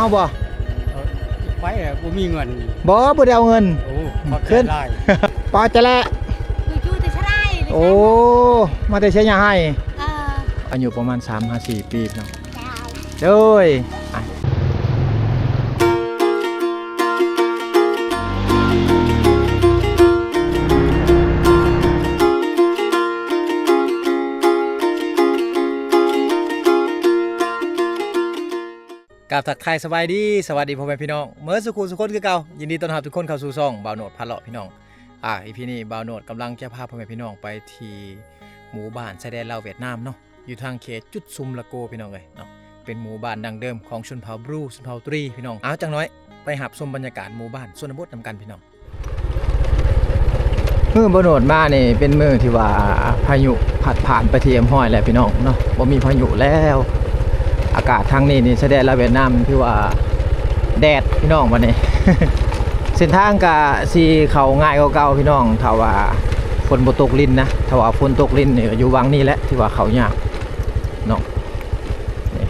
ເອົາບໍ່? ເອີ ໄປແລ້ວບໍ່ມີເງິນ. ບໍ່ ບໍ່ໄດ້ເອົາເງິນ. ໂອ້ ຂອບໃຈຫຼາຍ. ປາຈະແລະ ຢູ່ແຕ່ຊະໄລ. ໂອ້ ມາແຕ່ໄຊຍະໄຮ. ເອີ ອາຍຸປະມານສາມຫາສີ່ປີເນາະ. ເຈົ້າ ໂດຍ ໄປ. ກາບທັກທາຍສະບາຍດີ ສະຫວັດດີພໍ່ແມ່ພີ່ນ້ອງເໝິດສູ່ຄູ່ສູ່ຄົນຄືເກົ່າ. ຍິນດີຕ້ອນຮັບທຸກຄົນເຂົ້າສູ່ຊ່ອງບ່າວໂນດພາເລາະພີ່ນ້ອງ. ອາ ອີພີນີ້ບ່າວໂນດກຳລັງຈະພາພໍ່ແມ່ພີ່ນ້ອງໄປທີ່ໝູ່ບ້ານຊາຍແດນລາວຫວຽດນາມເນາະ ຢູ່ທາງເຂດຈຸດຊຸມລະໂກພີ່ນ້ອງເອີຍເນາະ. ເປັນໝູ່ບ້ານດັ້ງເດີມຂອງຊົນເຜົ່າບຣູ ຊົນເຜົ່າຕຣີພີ່ນ້ອງ. ເອົາ ຈັກໜ້ອຍໄປຮັບຊົມບັນຍາກາດໝູ່ບ້ານຊົນນະບົດນຳກັນພີ່ນ້ອງ. ມື້ບ່າວໂນດມານີ້ເປັນມື້ທີ່ວ່າພາຍຸພັດຜ່ານໄປທີ່ຮຽບຮ້ອຍແລ້ວພີ່ນ້ອງເນາະ ບໍ່ມີພາຍຸແລ້ວ. ອາກາດທາງນີ້ນີ້ຊາຍແດນລາວຫວຽດນາມຖືວ່າແດດພີ່ນ້ອງ. ບັດນີ້ເສັ້ນທາງກະຊິເຂົ້າງ່າຍກວ່າເກົ່າພີ່ນ້ອງ ຖ້າວ່າຝົນບໍ່ຕົກລິນນະ. ຖ້າວ່າຝົນຕົກລິນນີ້ກະຢູ່ຫວ່າງນີ້ແຫຼະທີ່ວ່າເຂົ້າຍາກເນາະ. ນີ້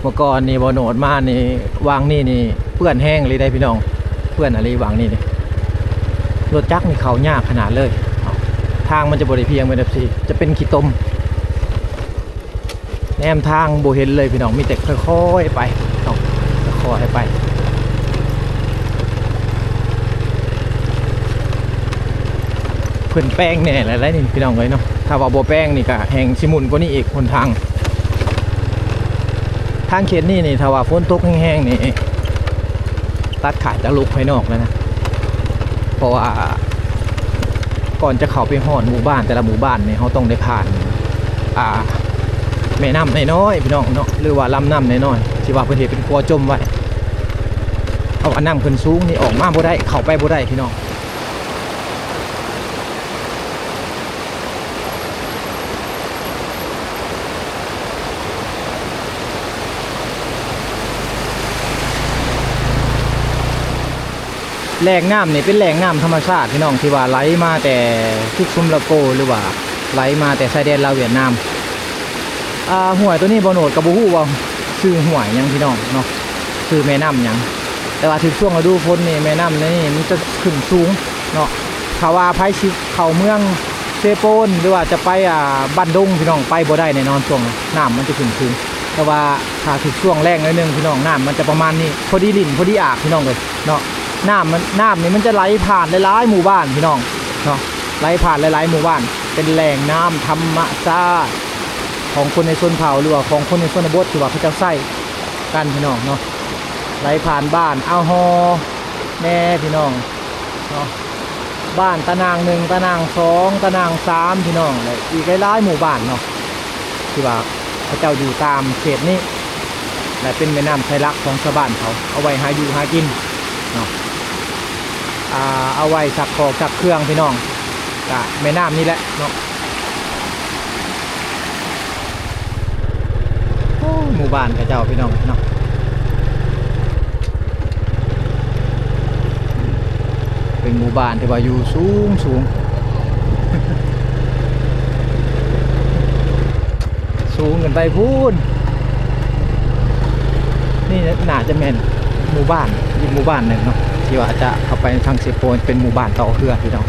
ເມື່ອກ່ອນນີ້ບ່າວໂນດມານີ້ ຫວ່າງນີ້ນີ້ເປື້ອນແຮງອີ່ຫຼີເດ້ພີ່ນ້ອງ ເປື້ອນອີ່ຫຼີຫວ່າງນີ້ນີ້. ລົດຈັກນີ້ເຂົ້າຍາກຂະໜາດເລີຍ. ທາງມັນຈະບໍ່ໄດ້ພຽງເປັນແບບຊີ້ ຈະເປັນຂີ້ຕົມ. ແນມທາງບໍ່ເຫັນເລີຍພີ່ນ້ອງ ມີແຕ່ຄ່ອຍໆໄປເນາະ ຄ່ອຍໆໄປ. ເພິ່ນແປງແນ່ແລ້ວນີ້ພີ່ນ້ອງເອີຍເນາະ. ຖ້າວ່າບໍ່ແປງນີ້ກະແຮ່ງຊິໝຸ່ນກວ່ານີ້ອີກຫົນທາງ. ທາງເຂດນີ້ນີ້ ຖ້າວ່າຝົນຕົກແຮງໆນີ້ ຕັດຂາດຈາກໂລກພາຍນອກແລ້ວນະ. ເພາະວ່າກ່ອນຈະເຂົ້າໄປຮອດໝູ່ບ້ານແຕ່ລະໝູ່ບ້ານນີ້ ເຮົາຕ້ອງໄດ້ຜ່ານ ອ່າ ແມ່ນ້ຳນ້ອຍໆ ພີ່ນ້ອງເນາະ ຫຼືວ່າລຳນ້ຳນ້ອຍໆ ທີ່ວ່າເພິ່ນເຮັດເປັນຂົວຈົມໄວ້. ເພາະວ່ານ້ຳຂຶ້ນສູງນີ້ອອກມາບໍ່ໄດ້ ເຂົ້າໄປບໍ່ໄດ້ພີ່ນ້ອງ. ແຫຼ່ງນ້ຳນີ້ເປັນແຫຼ່ງນ້ຳທຳມະຊາດພີ່ນ້ອງ ທີ່ວ່າໄຫຼມາແຕ່ຈຸດຊຸມລະໂກ ຫຼືວ່າໄຫຼມາແຕ່ຊາຍແດນລາວຫວຽດນາມ. ອ່າ ຫ້ວຍໂຕນີ້ບ່າວໂນດກໍບໍ່ຮູ້ວ່າຊື່ຫ້ວຍຫຍັງພີ່ນ້ອງເນາະ ຊື່ແມ່ນ້ຳຫຍັງ. ແຕ່ວ່າຖືກຊ່ວງລະດູຝົນນີ້ ແມ່ນ້ຳນີ້ມັນຈະຂຶ້ນສູງເນາະ. ຖ້າວ່າໃຜຊິເຂົ້າເມືອງເຊໂປນ ຫຼືວ່າຈະໄປ ອ່າ ບ້ານດົງ ພີ່ນ້ອງ ໄປບໍ່ໄດ້ແນ່ນອນ ຊ່ວງນັ້ນນ້ຳມັນຈະຂຶ້ນສູງ. ແຕ່ວ່າຖ້າຖືກຊ່ວງແລ້ງໜ້ອຍໜຶ່ງ ພີ່ນ້ອງ ນ້ຳມັນຈະປະມານນີ້ ພໍດີຫຼິ້ນ ພໍດີອາບ ພີ່ນ້ອງເອີຍເນາະ. ນ້ຳມັນ ນ້ຳນີ້ມັນຈະໄຫຼຜ່ານຫຼາຍໆໝູ່ບ້ານ ພີ່ນ້ອງເນາະ ໄຫຼຜ່ານຫຼາຍໆໝູ່ບ້ານ. ເປັນແຫຼ່ງນ້ຳທຳມະຊາດຂອງຄົນໃນຊົນເຜົ່າ ຫຼືວ່າຂອງຄົນໃນຊົນນະບົດ ທີ່ວ່າເຂົາເຈົ້າໃຊ້ກັນ ພີ່ນ້ອງເນາະ. ໄຫຼຜ່ານບ້ານອາຫໍແນ່ ພີ່ນ້ອງເນາະ. ບ້ານຕານາງໜຶ່ງ ຕານາງສອງ ຕານາງສາມ ພີ່ນ້ອງ ແລະ ອີກຫຼາຍໆໝູ່ບ້ານເນາະ ທີ່ວ່າເຂົາເຈົ້າຢູ່ຕາມເຂດນີ້ ແລະ ເປັນແມ່ນ້ຳສາຍຫຼັກຂອງຊາວບ້ານເຂົາ ເອົາໄວ້ຫາຢູ່ຫາກິນເນາະ. ອ່າ ເອົາໄວ້ຊັກຄອກຊັກເຄື່ອງ ພີ່ນ້ອງ ກະແມ່ນ້ຳນີ້ແຫຼະເນາະ. ໂອ້ ໝູ່ບ້ານເຂົາເຈົ້າ ພີ່ນ້ອງເນາະ ເປັນໝູ່ບ້ານທີ່ວ່າຢູ່ສູງໆ ສູງຂຶ້ນໄປພຸ້ນ. ນີ້ໜ້າຈະແມ່ນໝູ່ບ້ານອີກໝູ່ບ້ານໜຶ່ງເນາະ ທີ່ວ່າຈະເຂົ້າໄປທາງເຊໂປນ ເປັນໝູ່ບ້ານຕໍ່ເຮືອ ພີ່ນ້ອງ.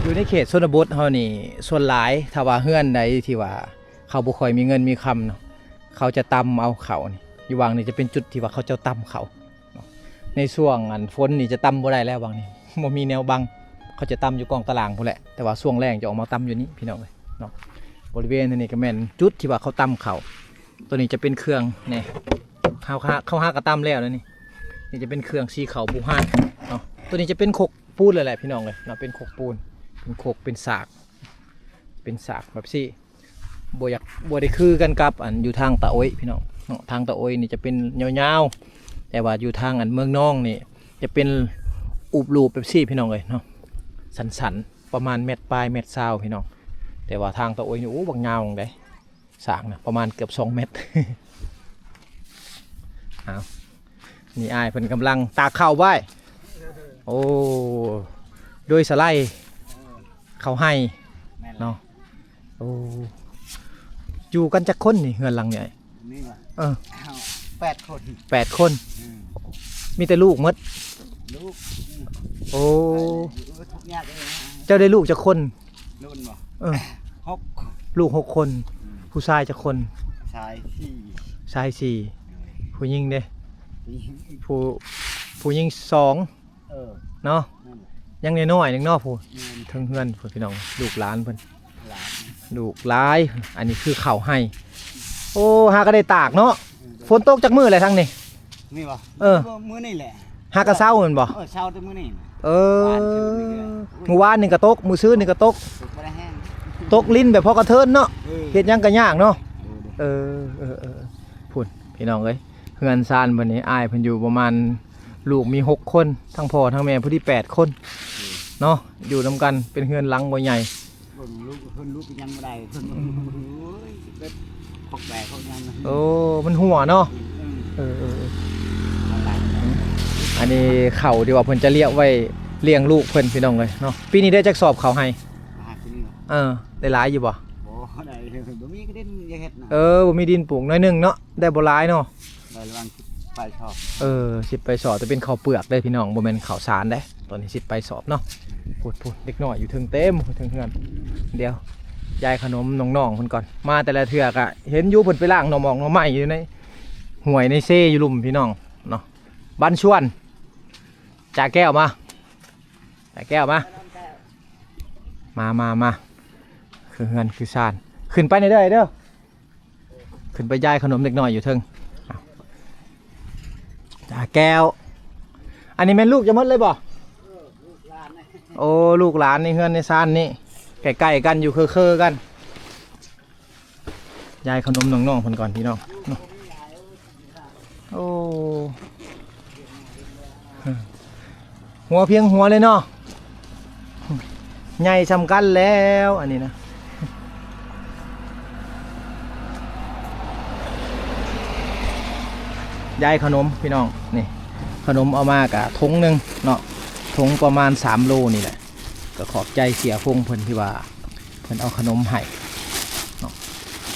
ຢູ່ໃນເຂດຊົນນະບົດເຮົານີ້ ສ່ວນຫຼາຍຖ້າວ່າເຮືອນໃດທີ່ວ່າເຂົາບໍ່ຄ່ອຍມີເງິນມີຄຳເນາະ ເຂົາຈະຕຳເອົາເຂົ້ານີ້. ຢູ່ຫວ່າງນີ້ຈະເປັນຈຸດທີ່ວ່າເຂົາເຈົ້າຕຳເຂົ້າເນາະ. ໃນຊ່ວງອັນຝົນນີ້ຈະຕຳບໍ່ໄດ້ແລ້ວ ຫວ່າງນີ້ບໍ່ມີແນວບັງ ເຂົາຈະຕຳຢູ່ກ້ອງຕາລ່າງພຸ້ນແຫຼະ. ແຕ່ວ່າຊ່ວງແລ້ງຈະອອກມາຕຳຢູ່ນີ້ ພີ່ນ້ອງເອີຍເນາະ. ບໍລິເວນນີ້ກະແມ່ນຈຸດທີ່ວ່າເຂົາຕຳເຂົ້າ. ໂຕນີ້ຈະເປັນເຄື່ອງແນ່ ເຂົາຫາ ເຂົາຫາກະຕຳແລ້ວແລ້ວນີ້. ນີ້ຈະເປັນເຄື່ອງສີເຂົ້າບູຮານເນາະ. ໂຕນີ້ຈະເປັນຄົກປູນແລ້ວແຫຼະ ພີ່ນ້ອງເອີຍເນາະ ເປັນຄົກປູນ ເປັນຄົກ ເປັນສາກ ເປັນສາກແບບຊີ້. ບໍ່ຢາກ ບໍ່ໄດ້ຄືກັນກັບອັນຢູ່ທາງຕາໂອ້ຍ ພີ່ນ້ອງເນາະ. ທາງຕາໂອ້ຍນີ້ຈະເປັນຍາວໆ ແຕ່ວ່າຢູ່ທາງອັນເມືອງນອງນີ້ຈະເປັນອູບລູບແບບຊີ້ ພີ່ນ້ອງເອີຍເນາະ ສັ້ນໆ ປະມານແມັດປາຍ ແມັດຊາວ ພີ່ນ້ອງ. ແຕ່ວ່າທາງຕາໂອ້ຍນີ້ ໂອ້ ບັກຍາວເດ້ ສາກນະ ປະມານເກືອບສອງແມັດ. ອ້າວ ນີ້ອ້າຍເພິ່ນກຳລັງຕາກເຂົ້າໄວ້. ໂອ້ ໂດຍສະໄລເຂົ້າໄຮ່ ແມ່ນແຫຼະ ເນາະ. ໂອ້ ຢູ່ກັນຈັກຄົນນີ້ ເຮືອນຫຼັງນີ້? ນີ້ຫວາ? ເອີ ເຮົາແປດຄົນ ແປດຄົນ. ອືມ ມີແຕ່ລູກໝົດ? ລູກ. ອືມ ໂອ້ ເອີ ທຸກຍາກເລີຍນະ. ເຈົ້າໄດ້ລູກຈັກຄົນ? ລູກບໍ່? ເອີ ຫົກ ລູກຫົກຄົນ. ອືມ ຜູ້ຊາຍຈັກຄົນ? ຊາຍສີ່ ຊາຍສີ່. ໂດຍ ຜູ້ຍິງເດ້? ຜູ້ຍິງ ຜູ້ ຜູ້ຍິງສອງ. ເອີ ເນາະ ນັ້ນແຫຼະ ຍັງນ້ອຍໆໜຶ່ງເນາະ ຜູ້ ແມ່ນ ເທິງເຮືອນພຸ້ນ ພີ່ນ້ອງ ລູກຫຼານເພິ່ນ ຫຼານ ລູກຫຼາຍ. ອັນນີ້ຄືເຂົ້າໄຮ່. ໂອ້ ຫາກໍໄດ້ຕາກເນາະ. ເອີ ຝົນຕົກຈັກມື້ແລ້ວທາງນີ້? ນີ້ຫວາ? ເອີ ມື້ນີ້ແຫຼະ ຫາກໍເຊົາແມ່ນບໍ່? ເອີ ເຊົາແຕ່ມື້ນີ້. ເອີ ມື້ວານນີ້ກໍຕົກ ມື້ຊືນນີ້ກໍຕົກ ຕົກບໍ່ໄດ້ແຮງ ຕົກລິນແບບພໍກະເທີນເນາະ. ເອີ ເຮັດຫຍັງກໍຍາກເນາະ. ເອີ ເອີ ເອີ ພຸ້ນ ພີ່ນ້ອງເອີຍ ເຮືອນຊານເພິ່ນນີ້ ອ້າຍເພິ່ນຢູ່ປະມານ ລູກມີຫົກຄົນ ທັງພໍ່ທັງແມ່ພໍດີແປດຄົນເນາະ ຢູ່ນຳກັນ ເປັນເຮືອນຫຼັງບໍ່ໃຫຍ່. ເບິ່ງລູກ ເພິ່ນລູກຍັງບໍ່ໄດ້ ເພິ່ນ ອືມ ໂອ້ຍ ເປັດ ພວກແບກພວກຫຍັງ. ໂອ້ ມັນຮົ່ວເນາະ. ອືມ ເອີໆໆ ອັນນີ້ເຂົ້າທີ່ວ່າເພິ່ນຈະລຽກໄວ້ລ້ຽງລູກເພິ່ນ ພີ່ນ້ອງເອີຍເນາະ. ປີນີ້ໄດ້ຈັກສອບເຂົ້າໄຮ່? ອ່າ ປີນີ້ ເອີ ໄດ້ຫຼາຍຢູ່ບໍ່? ບໍ່ໄດ້ ບໍ່ມີດິນຢາກເຮັດນະ. ເອີ ບໍ່ມີດິນປູກ ໜ້ອຍໜຶ່ງເນາະ ໄດ້ບໍ່ຫຼາຍເນາະ. ໄດ້ປະມານສິບປາຍສອບ. ເອີ ສິບປາຍສອບ ແຕ່ເປັນເຂົ້າເປືອກເດ້ພີ່ນ້ອງ ບໍ່ແມ່ນເຂົ້າສານເດ້. ຕອນນີ້ສິບປາຍສອບເນາະ. ພຸ້ນໆ ເດັກນ້ອຍຢູ່ເທິງເຕັມເທິງເຮືອນ. ດຽວຢາຍຂະໜົມນ້ອງໆເພິ່ນກ່ອນ. ມາແຕ່ລະເທື່ອກະເຫັນຢູ່ ເພິ່ນໄປລ້າງໜໍ່ໝອກໜໍ່ໄມ້ຢູ່ໃນຫ້ວຍໃນເຊຢູ່ລຸ່ມ ພີ່ນ້ອງເນາະ. ບັນຊວນ ຈາແກ້ວມາ ຈາແກ້ວມາ ມາ ມາ ມາ ຄືເຮືອນຄືຊານ. ຂຶ້ນໄປເດີ ເດີ ຂຶ້ນໄປຢາຍຂະໜົມເດັກນ້ອຍຢູ່ເທິງ. ຈາແກ້ວ ອັນນີ້ແມ່ນລູກເຈົ້າໝົດເລີຍບໍ່? ໂອ້ ລູກຫຼານໃນເຮືອນໃນຊານນີ້ ໃກ້ໆກັນ ຢູ່ເຄີໆກັນ. ຢາຍຂະໜົມນ້ອງໆເພິ່ນກ່ອນ ພີ່ນ້ອງເນາະ. ໂອ້ ຫົວພຽງຫົວເລີຍເນາະ ໃຫຍ່ສ່ຳກັນແລ້ວ ອັນນີ້ນະ. ຢາຍຂະໜົມ ພີ່ນ້ອງ ນີ້ ຂະໜົມເອົາມາກະຖົງໜຶ່ງເນາະ ຖົງປະມານສາມໂລນີ້ແຫຼະ. ກໍຂອບໃຈເສຍພົງເພິ່ນທີ່ວ່າເພິ່ນເອົາຂະໜົມໃຫ້ເນາະ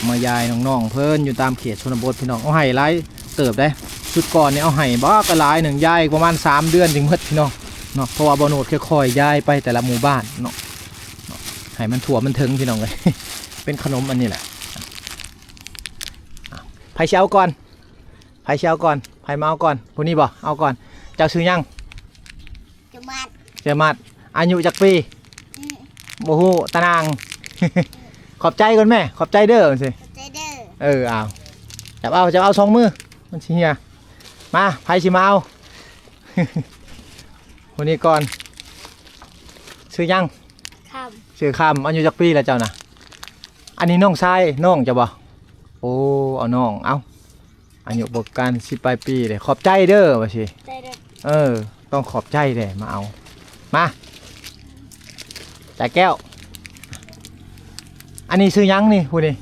ມາຢາຍນ້ອງໆເພິ່ນຢູ່ຕາມເຂດຊົນນະບົດ ພີ່ນ້ອງ. ເອົາໃຫ້ຫຼາຍເຕີບເດ້ ຊຸດກ່ອນນີ້ເອົາໃຫ້ບັກຫຼາຍໜຶ່ງ ຢາຍປະມານສາມເດືອນຈຶ່ງໝົດ ພີ່ນ້ອງເນາະ. ເພາະວ່າບ່າວໂນດຄ່ອຍໆຢາຍໄປແຕ່ລະໝູ່ບ້ານເນາະ ເນາະ ໃຫ້ມັນທົ່ວມັນເຖິງ ພີ່ນ້ອງເອີຍ. ເປັນຂະໜົມອັນນີ້ແຫຼະ. ໃຜຊິເອົາກ່ອນ? ໃຜຊິເອົາກ່ອນ? ໃຜມາເອົາກ່ອນ? ຜູ້ນີ້ບໍ່? ເອົາກ່ອນ. ເຈົ້າຊື່ຫຍັງ? ຈະໝັດ ຈະໝັດ. ອາຍຸຈັກປີ? ອືມ ບໍ່ຮູ້. ຕານາງ. ຂອບໃຈກ່ອນແມ່ ຂອບໃຈເດີ ວ່າຊີ້. ຂອບໃຈເດີ. ເອີ ເອົາ ຈັບເອົາ ຈັບເອົາສອງມື ມັນຊິເຫື່ອ. ມາ ໃຜຊິມາເອົາ? ຜູ້ນີ້ກ່ອນ. ຊື່ຫຍັງ? ຄຳ. ຊື່ຄຳ. ອາຍຸຈັກປີລະເຈົ້ານະ? ອັນນີ້ນ້ອງຊາຍ ນ້ອງເຈົ້າບໍ່? ໂອ້ ເອົານ້ອງ ເອົາ. ອາຍຸປະມານສິບປາຍປີເດ້. ຂອບໃຈເດີ ວ່າຊີ້. ຂອບໃຈເດີ. ເອີ ຕ້ອງຂອບໃຈເດ້ ມາເອົາ. ມາ ຕາແກ້ວ. ອັນນີ້ຊື່ຫຍັງນີ້ ຜູ້ນີ້?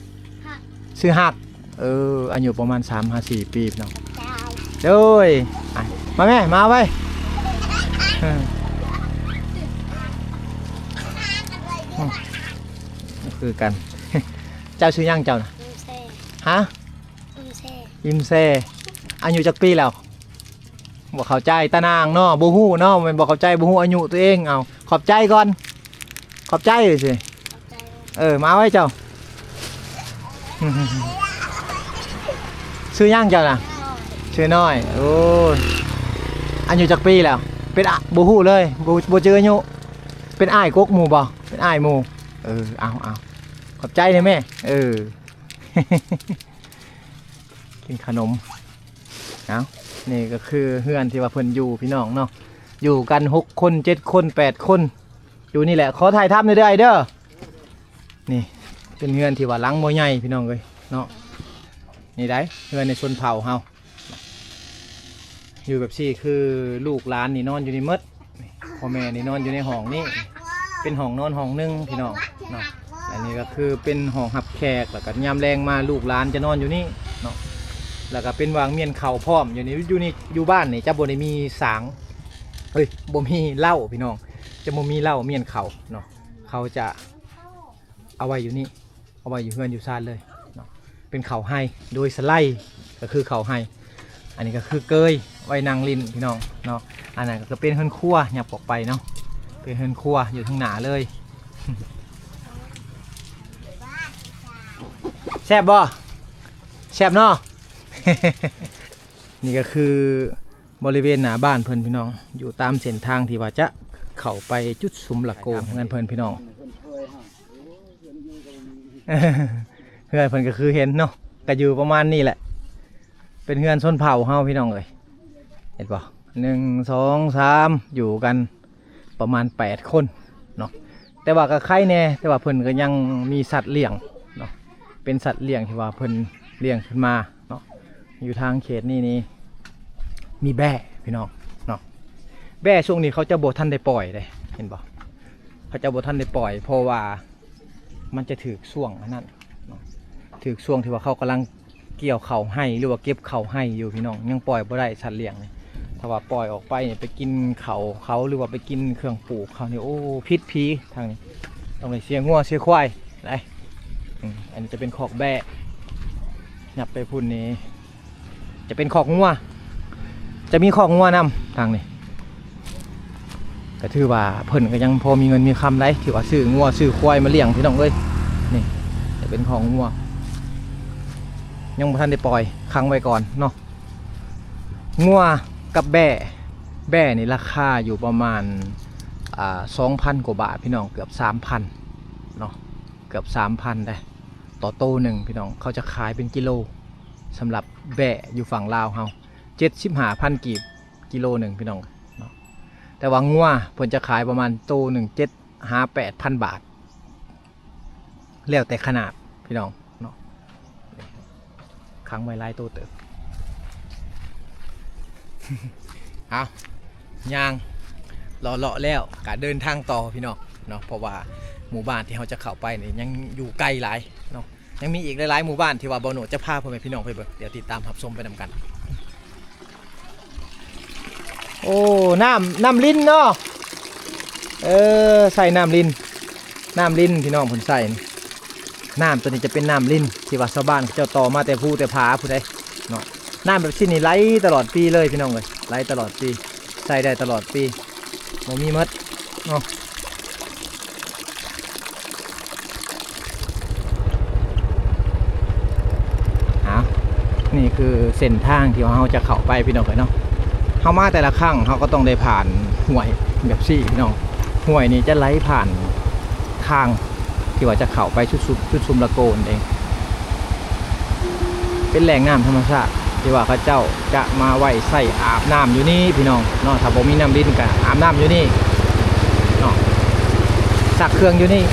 ຮັກ. ຊື່ຮັກ. ເອີ ອາຍຸປະມານສາມຫາສີ່ປີ ພີ່ນ້ອງ. ເຈົ້າ. ໂດຍ. ມາແມ່ ມາໄວ. ເອີ ຄືກັນ. ເຈົ້າຊື່ຫຍັງເຈົ້ານະ? ຫາ? ອີມແຊ. ອາຍຸຈັກປີແລ້ວ? ບໍ່ເຂົ້າໃຈ. ຕານາງເນາະ ບໍ່ຮູ້ເນາະ ແມ່ນບໍ່ເຂົ້າໃຈ ບໍ່ຮູ້ອາຍຸຕົວເອງ. ເອົາ ຂອບໃຈກ່ອນ ຂອບໃຈຊິ. ເອີ ມາໄວ້ເຈົ້າ. ຊື່ຫຍັງເຈົ້ານະ? ຊື່ນ້ອຍ. ໂອ້ຍ ອາຍຸຈັກປີແລ້ວ? ເປັນ ອະ ບໍ່ຮູ້ເລີຍ ບໍ່ ບໍ່ຈື່ອາຍຸ. ເປັນອ້າຍກົກໝູ່ບໍ່? ເປັນອ້າຍໝູ່. ເອີ ເອົາ ເອົາ ຂອບໃຈເດີແມ່. ເອີ ກິນຂະໜົມ. ເອົາ ນີ້ກໍຄືເຮືອນທີ່ວ່າເພິ່ນຢູ່ ພີ່ນ້ອງເນາະ ຢູ່ກັນຫົກຄົນ ເຈັດຄົນ ແປດຄົນ ຢູ່ນີ້ແຫຼະ. ຂໍຖ່າຍທຳເດີ້ອ້າຍເດີ້. ນີ້ເປັນເຮືອນທີ່ວ່າຫຼັງບໍ່ໃຫຍ່ ພີ່ນ້ອງເອີຍເນາະ. ນີ້ໄດ໋ ເຮືອນໃນຊົນເຜົ່າເຮົາ ຢູ່ແບບຊີ້ ຄືລູກຫຼານນີ້ນອນຢູ່ນີ້ໝົດ. ພໍ່ແມ່ນີ້ນອນຢູ່ໃນຫ້ອງນີ້ ເປັນຫ້ອງນອນຫ້ອງໜຶ່ງ ພີ່ນ້ອງເນາະ. ອັນນີ້ກໍຄືເປັນຫ້ອງຮັບແຂກ ແລ້ວກໍຍາມແລງມາລູກຫຼານຈະນອນຢູ່ນີ້ເນາະ. ແລ້ວກໍເປັນວາງມ້ຽນເຂົ້າພ້ອມ. ຢູ່ນີ້ ຢູ່ນີ້ ຢູ່ບ້ານນີ້ຈະບໍ່ໄດ້ມີສາງ ເອີຍ ບໍ່ມີເລົ້າ ພີ່ນ້ອງ ຈະບໍ່ມີເລົ້າມ້ຽນເຂົ້າເນາະ. ເຂົາຈະ ເອົາໄວ້ຢູ່ນີ້ ເອົາໄວ້ຢູ່ເຮືອນຢູ່ຊານເລີຍເນາະ. ເປັນເຂົ້າໄຮ່ໂດຍສະໄລ ກໍຄືເຂົ້າໄຮ່. ອັນນີ້ກໍຄືເກີຍໄວ້ນັ່ງຫຼິ້ນພີ່ນ້ອງເນາະ. ອັນນັ້ນກໍເປັນເຮືອນຄົວ ຫຍັບອອກໄປເນາະ ເປັນເຮືອນຄົວຢູ່ທາງໜ້າເລີຍ. ແຊບບໍ່? ແຊບເນາະ. ນີ້ກໍຄືບໍລິເວນໜ້າບ້ານເພິ່ນພີ່ນ້ອງ ຢູ່ຕາມເສັ້ນທາງທີ່ວ່າຈະເຂົ້າໄປຈຸດສຸມລະໂກເຮືອນເພິ່ນພີ່ນ້ອງ. ເຮືອນເພິ່ນກໍຄືເຫັນເນາະ ກໍຢູ່ປະມານນີ້ແຫຼະ ເປັນເຮືອນຊົນເຜົ່າເຮົາພີ່ນ້ອງເອີຍ. ເຫັນບໍ່? ໜຶ່ງ ສອງ ສາມ ຢູ່ກັນປະມານແປດຄົນເນາະ. ແຕ່ວ່າກໍໄຄແດ່ ແຕ່ວ່າເພິ່ນກໍຍັງມີສັດລ້ຽງເນາະ ເປັນສັດລ້ຽງທີ່ວ່າເພິ່ນລ້ຽງຂຶ້ນມາເນາະ. ຢູ່ທາງເຂດນີ້ນີ້ມີແບ້ພີ່ນ້ອງເນາະ. ແບ້ຊ່ວງນີ້ເຂົາເຈົ້າບໍ່ທັນໄດ້ປ່ອຍເດ້ ເຫັນບໍ່? ເຂົາເຈົ້າບໍ່ທັນໄດ້ປ່ອຍ ເພາະວ່າມັນຈະຖືກຊ່ວງອັນນັ້ນເນາະ ຖືກຊ່ວງທີ່ວ່າເຂົາກຳລັງກ່ຽວເຂົ້າໄຮ່ ຫຼືວ່າເກັບເຂົ້າໄຮ່ຢູ່ພີ່ນ້ອງ ຍັງປ່ອຍບໍ່ໄດ້ສັດລ້ຽງນີ້. ຖ້າວ່າປ່ອຍອອກໄປນີ້ໄປກິນເຂົ້າເຂົາ ຫຼືວ່າໄປກິນເຄື່ອງປູກເຂົານີ້ ໂອ້ ຜິດຜີທາງນີ້ ຕ້ອງໄດ້ເສຍງົວເສຍຄວາຍໄດ໋. ອືມ ອັນນີ້ຈະເປັນຄອກແບ້ ຫຍັບໄປພຸ້ນນີ້ ຈະເປັນຄອກງົວ ຈະມີຄອກງົວນຳທາງນີ້. ກໍຖືວ່າເພິ່ນກໍຍັງພໍມີເງິນມີຄຳໄດ໋ ທີ່ວ່າຊື້ງົວຊື້ຄວາຍມາລ້ຽງພີ່ນ້ອງເອີຍ. ນີ້ຈະເປັນຄອກງົວ ຍັງບໍ່ທັນໄດ້ປ່ອຍ ຂັງໄວ້ກ່ອນເນາະ. ງົວກັບແບ້ ແບ້ນີ້ລາຄາຢູ່ປະມານ ອ່າ ສອງພັນກວ່າບາດພີ່ນ້ອງ ເກືອບສາມພັນເນາະ ເກືອບສາມພັນໄດ໋ ຕໍ່ໂຕໜຶ່ງພີ່ນ້ອງ. ເຂົາຈະຂາຍເປັນກິໂລ ສຳລັບແບ້ຢູ່ຝັ່ງລາວເຮົາ ເຈັດສິບຫ້າພັນກີບກິໂລໜຶ່ງພີ່ນ້ອງເນາະ. ແຕ່ວ່າງົວເພິ່ນຈະຂາຍປະມານໂຕໜຶ່ງ ເຈັດຫາແປດພັນບາດ ແລ້ວແຕ່ຂະໜາດພີ່ນ້ອງເນາະ. ຂັງໄວ້ຫຼາຍໂຕເຕີບ. ເອົາ ຍ່າງເລາະໆແລ້ວກະເດີນທາງຕໍ່ພີ່ນ້ອງເນາະ ເພາະວ່າໝູ່ບ້ານທີ່ເຮົາຈະເຂົ້າໄປນີ້ຍັງຢູ່ໄກຫຼາຍເນາະ. ຍັງມີອີກຫຼາຍໆໝູ່ບ້ານທີ່ວ່າບ່າວໂນດຈະພາພໍ່ແມ່ພີ່ນ້ອງໄປເບິ່ງ ດຽວຕິດຕາມຮັບຊົມໄປນຳກັນ. ໂອ້ ນ້ຳ ນ້ຳລິນເນາະ. ເອີ ໃສ່ນ້ຳລິນ ນ້ຳລິນພີ່ນ້ອງເພິ່ນໃສ່ນີ້. ນ້ຳໂຕນີ້ຈະເປັນນ້ຳລິນທີ່ວ່າຊາວບ້ານເຂົາເຈົ້າຕໍ່ມາແຕ່ພູແຕ່ຜາພຸ້ນເດ້ເນາະ. ນ້ຳແບບຊີ້ນີ້ໄຫຼຕະຫຼອດປີເລີຍພີ່ນ້ອງເອີຍ ໄຫຼຕະຫຼອດປີ ໃຊ້ໄດ້ຕະຫຼອດປີ ບໍ່ມີໝົດເນາະ. ເອົາ ນີ້ຄືເສັ້ນທາງທີ່ວ່າເຮົາຈະເຂົ້າໄປພີ່ນ້ອງເອີຍເນາະ. ເຮົາມາແຕ່ລະຄັ້ງເຮົາກໍຕ້ອງໄດ້ຜ່ານຫ້ວຍແບບຊີ້ພີ່ນ້ອງ. ຫ້ວຍນີ້ຈະໄຫຼຜ່ານທາງທີ່ວ່າຈະເຂົ້າໄປຈຸດສຸມ ຈຸດສຸມລະໂກນັ້ນເອງ. ເປັນແຫຼ່ງນ້ຳທຳມະຊາດທີ່ວ່າເຂົາເຈົ້າຈະມາໄວ້ໃຊ້ອາບນ້ຳຢູ່ນີ້ພີ່ນ້ອງເນາະ. ຖ້າບໍ່ມີນ້ຳລິນກໍອາບນ້ຳຢູ່ນີ້ເນາະ ຊັກເຄື່ອງຢູ່ນີ້.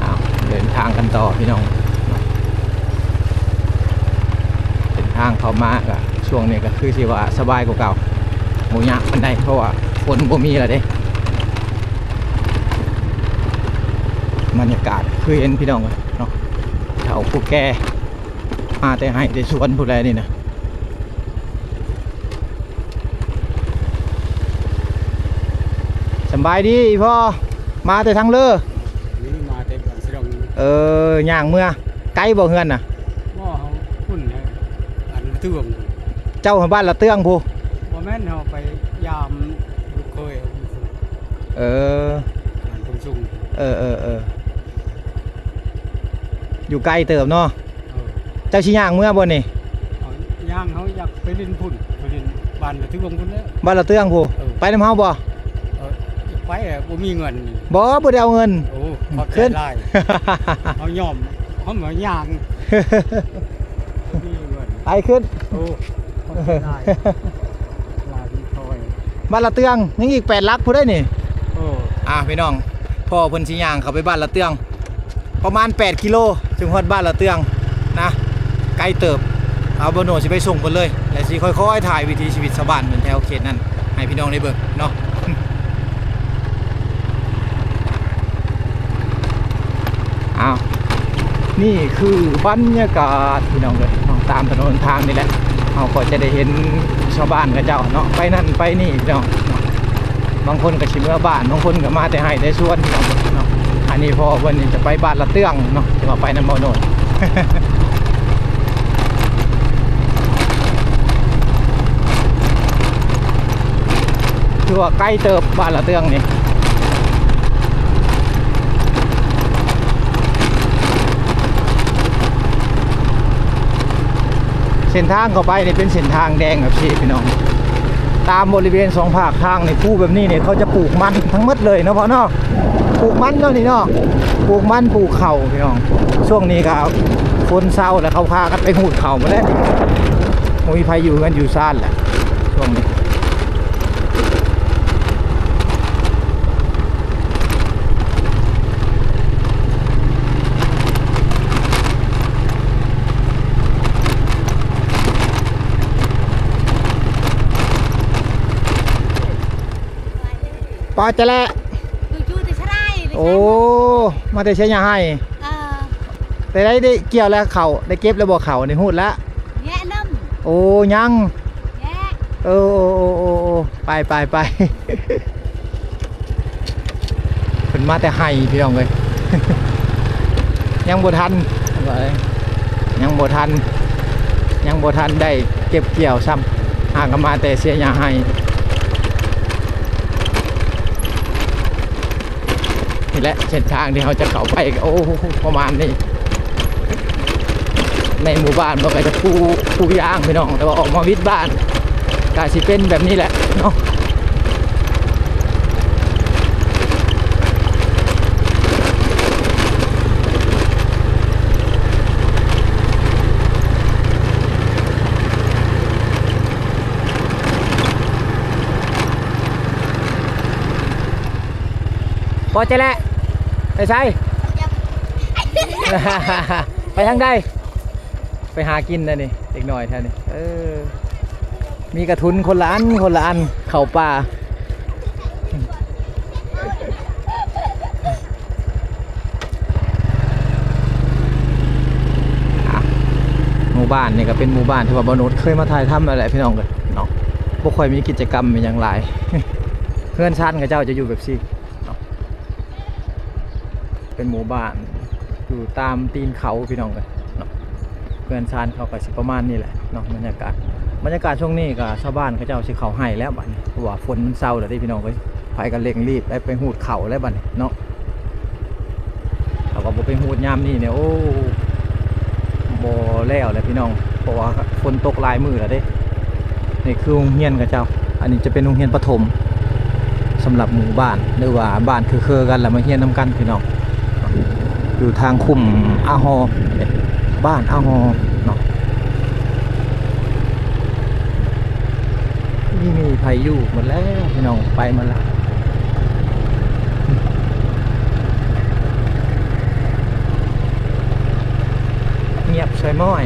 ເອົາ ເດີນທາງກັນຕໍ່ພີ່ນ້ອງ. ເສັ້ນທາງເຂົ້າມາກໍຊ່ວງນີ້ກໍຄືຊິວ່າສະບາຍກວ່າເກົ່າ ບໍ່ຍາກປານໃດ ເພາະວ່າຝົນບໍ່ມີແລ້ວເດ້. ບັນຍາກາດຄືເຫັນພີ່ນ້ອງເນາະ ເຖົ້າຜູ້ແກ່ມາແຕ່ໄຮ່ແຕ່ສວນພຸ້ນແຫຼະນີ້ນະ. ສຳບາຍດີອີ່ພໍ່ ມາແຕ່ທາງເລີ? ນີ້ມາແຕ່ບ້ານສະດອງ. ເອີ ຍ່າງເມືອ ໄກບໍ່ເຮືອນນະ? ບໍ່ ເຮົາພຸ້ນ ບ້ານລະເຕືອງ. ເຈົ້າບ້ານລະເຕືອງພຸ້ນ? ບໍ່ແມ່ນ ເຮົາໄປຢາມລູກເຂີຍເຮົາຢູ່ພຸ້ນ. ເອີ ບ້ານໂພນສູງ. ເອີໆໆ ຢູ່ໄກເຕີບເນາະ. ເອີ ເຈົ້າຊິຍ່າງເມືອບໍ່ນີ້? ເອົາ ຍ່າງ ເຮົາຢາກໄປຫຼິ້ນພຸ້ນ ໄປຫຼິ້ນບ້ານລະເຕືອງພຸ້ນແຫຼະ. ບ້ານລະເຕືອງພຸ້ນ. ເອີ ໄປນຳເຮົາບໍ່? ເອີ ຢາກໄປແຫຼະ ບໍ່ມີເງິນ. ບໍ່ ບໍ່ໄດ້ເອົາເງິນ. ໂອ້ ຂອບໃຈຫຼາຍ. ເຮົາຍອມ ເຮົາມາຍ່າງ ບໍ່ມີເງິນ. ໄປຂຶ້ນ. ໂອ້ ຂອບໃຈຫຼາຍ. ບ້ານລະເຕືອງຍັງອີກແປດຫຼັກພຸ້ນເດ້ນີ້. ໂອ້ ອ່າ ພີ່ນ້ອງ ພໍ່ເພິ່ນຊິຍ່າງເຂົ້າໄປບ້ານລະເຕືອງ ປະມານແປດກິໂລ ຈຶ່ງຮອດບ້ານລະເຕືອງນະ ໄກເຕີບ. ເອົາ ບ່າວໂນດຊິໄປສົ່ງເພິ່ນເລີຍ ແລະ ຊິຄ່ອຍໆຖ່າຍວິຖີຊີວິດຊາວບ້ານເພິ່ນແຖວເຂດນັ້ນໃຫ້ພີ່ນ້ອງໄດ້ເບິ່ງເນາະ. ອ້າວ ນີ້ຄືບັນຍາກາດພີ່ນ້ອງເອີຍເນາະ ຕາມຖະໜົນທາງນີ້ແຫຼະ ເຮົາກໍຈະໄດ້ເຫັນຊາວບ້ານເຂົາເຈົ້າເນາະ ໄປນັ້ນໄປນີ້ເນາະ ບາງຄົນກໍຊິເມືອບ້ານ ບາງຄົນກໍມາແຕ່ໄຮ່ແຕ່ສວນເນາະ. ອັນນີ້ພໍ່ເພິ່ນນີ້ຈະໄປບ້ານລະເຕືອງເນາະ ຈະວ່າໄປນຳບໍ່ໂນດ ຖືວ່າໄກເຕີບບ້ານລະເຕືອງນີ້. ເສັ້ນທາງເຂົ້າໄປນີ້ເປັນເສັ້ນທາງແດງແບບຊີ້ພີ່ນ້ອງ. ຕາມບໍລິເວນສອງພາກທາງນີ້ ພູແບບນີ້ນີ້ ເຂົາຈະປູກມັນທັງໝົດເລີຍເນາະພໍ່ເນາະ. ປູກມັນເນາະນີ້ເນາະ ປູກມັນ ປູກເຂົ້າພີ່ນ້ອງ. ຊ່ວງນີ້ກໍຝົນເຊົາແລ້ວ ເຂົາພາກັນໄປຮູດເຂົ້າໝົດແລ້ວນີ້ ບໍ່ມີໃຜຢູ່ເຮືອນຢູ່ຊານແລ້ວຊ່ວງນີ້. ປາຈະແລະ ຢູ່ແຕ່ຊະໄລ. ໂອ້ ມາແຕ່ໄຊຍະໄຮ. ເອີ ໄດ້ ໄດ້ ໄດ້ກ່ຽວແລ້ວເຂົ້າ ໄດ້ເກັບແລ້ວບໍ່ເຂົ້ານີ້ ຮູດລະ? ແຍະນຳ. ໂອ້ ຍັງ. ແຍະ. ເອີ ໂອ້ ໂອ້ ໂອ້ ໄປ ໄປ ໄປ. ເພິ່ນມາແຕ່ໄຮ່ພີ່ນ້ອງເອີຍ ຍັງບໍ່ທັນ ຍັງບໍ່ທັນ ຍັງບໍ່ທັນໄດ້ເກັບກ່ຽວຊ້ຳ ຫາກໍມາແຕ່ເສຍຫຍ້າໄຮ່. ນີ້ແຫຼະເສັ້ນທາງທີ່ເຮົາຈະເຂົ້າໄປ ໂອ້ ປະມານນີ້. ໃນໝູ່ບ້ານມັນກໍຈະພູ ພູຢາງພີ່ນ້ອງ ແຕ່ວ່າອອກມາວິດບ້ານກະຊິເປັນແບບນີ້ແຫຼະເນາະ. ພໍໃຈແລ້ວ ໄປໃສ? ໄປທາງໃດ? ໄປຫາກິນນະນີ້ ເດັກນ້ອຍແຖວນີ້ ເອີ ມີກະທຸນຄົນລະອັນ ຄົນລະອັນ ເຂົ້າປ່າ. ອ່ະ ໝູ່ບ້ານນີ້ກໍເປັນໝູ່ບ້ານທີ່ວ່າບ່າວໂນດເຄີຍມາຖ່າຍທຳແລ້ວແຫຼະພີ່ນ້ອງເອີຍເນາະ ບໍ່ຄ່ອຍມີກິດຈະກຳອີ່ຫຍັງຫຼາຍ. ເຮືອນຊານເຂົາເຈົ້າຈະຢູ່ແບບຊີ້ເນາະ ເປັນໝູ່ບ້ານຢູ່ຕາມຕີນເຂົາພີ່ນ້ອງເອີຍເນາະ. ເຮືອນຊານເຂົາກໍຊິປະມານນີ້ແຫຼະເນາະ ບັນຍາກາດ ບັນຍາກາດຊ່ວງນີ້ກໍຊາວບ້ານເຂົາເຈົ້າຊິເຂົ້າໄຮ່ແລ້ວບັດນີ້ ເພາະວ່າຝົນມັນເຊົາແລ້ວເດ້ພີ່ນ້ອງເອີຍ ໃຜກໍເລັ່ງລີບໄປ ໄປຮູດເຂົ້າແລ້ວບັດນີ້ເນາະ. ເຂົາກໍບໍ່ໄປຮູດຍາມນີ້ນີ້ ໂອ້ ບໍ່ແລ້ວແຫຼະພີ່ນ້ອງ ເພາະວ່າຝົນຕົກຫຼາຍມື້ແລ້ວເດ້. ນີ້ຄືໂຮງຮຽນເຂົາເຈົ້າ ອັນນີ້ຈະເປັນໂຮງຮຽນປະຖົມ ສຳລັບໝູ່ບ້ານ ຫຼືວ່າບ້ານເຄືໆກັນ ແລ້ວມາຮຽນນຳກັນພີ່ນ້ອງ. ຢູ່ທາງຄຸ້ມອາຫໍ ບ້ານອາຫໍເນາະ. ມີ ມີໃຜຢູ່ໝົດແລ້ວພີ່ນ້ອງ ໄປໝົດລະ ງຽບຊ່ອຍມ້ອຍ.